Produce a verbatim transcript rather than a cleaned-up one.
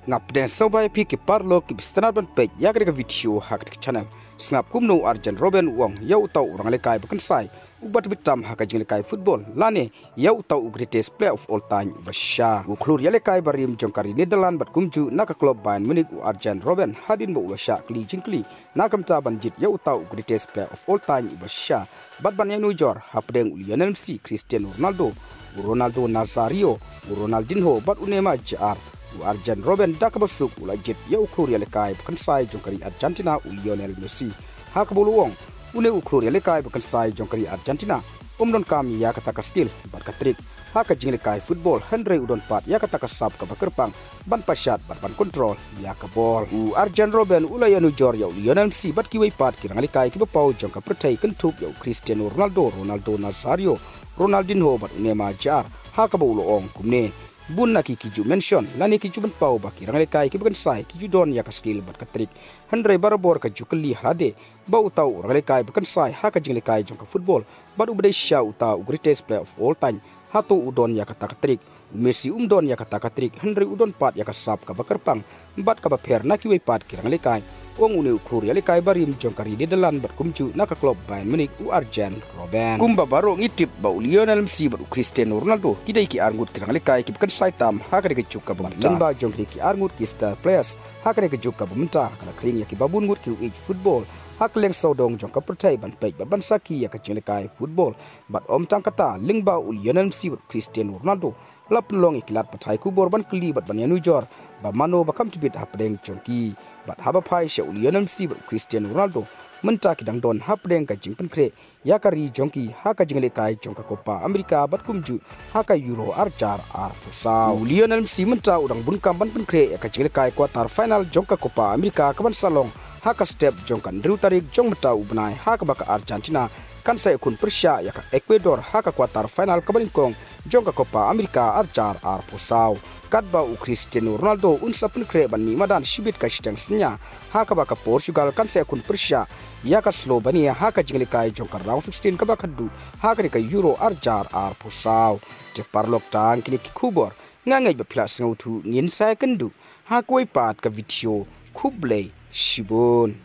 Nga pdiang sngewbha ïa phi ki paralok kiba sngewtynnat ban peit ïa kane ka video ha kane ka channel. Sngap kumno u Arjen Robben u ong ïa uta u rangïalehkai ba kynsai uba tbit tam ha ka jingïalehkai football lane ïa uta u greatest player of all time uba shisha. U khlur ïalehkai barim jong ka ri Netherlands bad kumjuh na ka club Bayern Munich u Arjen Robben hadien ba u la shah kylli jingkylli na ka bynta ban jied ïa uta u greatest player of all time uba shisha bad ban ïanujor hapdeng u Lionel Messi, Cristiano Ronaldo, u Ronaldo Nazario, u Ronaldinho bad u Neymar Jr. U Arjen Robben da kaba suk u la jied ïa u khlur ïalehkai ba kynsai jong ka ri Argentina u Lionel Messi. Ha kaba u la ong, une u khlur ïalehkai ba kynsai jong ka ri Argentina um donkam ïa kata ka skill bad ka trick ha ka jingïalehkai football, hynrei u don pat ïa kata ka sap kaba kyrpang ban pashat bad ban control ïa ka bol. U Arjen Robben u la ïanujor ïa u Lionel Messi bad kiwei pat ki rangïalehkai kiba paw jong ka pyrthei kynthup ïa u Cristiano Ronaldo, Ronaldo Nazario, Ronaldinho bad u Neymar Jr. Ha kaba u la ong kumne, bun na ki ki ju mention lane ki ju pynpaw ba ki rangïalehkai kiba kynsai ki ju don ïa ka skill bad ka trick, hynrei barabor ka ju kylli ha lade ba uta u rangïalehkai ba kynsai ha ka jingïalehkai jong ka football bad uba dei shisha uta u greatest player of all time, hato u don ïa kata ka trick? U Messi um don ïa kata ka trick, hynrei u don pat ïa ka sap kaba kyrpang bad kaba pher na kiwei pat ki rangïalehkai. Ong une u khlur ïalehkai barim jong ka ri Netherlands bad kumjuh na ka club Bayern Munich u Arjen Robben. Kumba baroh ngi tip ba u Lionel Messi bad u Cristiano Ronaldo ki dei ki arngut ki rangïalehkai kiba kynsai tam ha kane ka juk kaba mynta. Lyngba jong kine ki arngut ki star players ha kane ka juk kaba mynta ka la khring ïa kiba bun ngut ki ruh ïeit football ha kylleng sawdong jong ka pyrthei ban peit bad ban sakhi ïa ka jingïalehkai football. Bad ym tang kata, lyngba u Lionel Messi bad u Cristiano Ronaldo la pynlong ïa ki lad pathai khubor ban kylli bad ban ïanujor ba mano ba kham tbit hapdeng jong ki. Bad haba phai sha u Lionel Messi bad u Cristiano Ronaldo, mynta ki dang don hapdeng ka jingpynkhreh ïa ka ri jong ki ha ka jingïalehkai jong ka Copa America bad kumjuh ha ka Euro arhajar arphew saw. U Lionel Messi mynta u dang bun kam ban pynkhreh ïa ka jingïalehkai quarter final jong ka Copa America kaban sa long ha ka step jong ka hynriew tarik jong mynta u bnai, ha kaba ka Argentina kan sa ïakhun pyrshah ïa ka Ecuador ha ka quarter final kaba nyngkong jong ka Copa America arhajar arphew saw. Katba u Cristiano Ronaldo un sa pynkhreh ban mih madan shibit ka shiteng synñia, ha kaba ka Portugal kan sa ïakhun pyrshah ïa ka Slovenia ha ka jingïalehkai jong ka round sixteen kaba khatduh ha kane ka Euro arhajar arphew saw. Te paralok, tang kine ki khubor, nga ngeit ba phi la sngewthuh, ngin sa ïakynduh ha kawei pat ka video. Khublei shibun.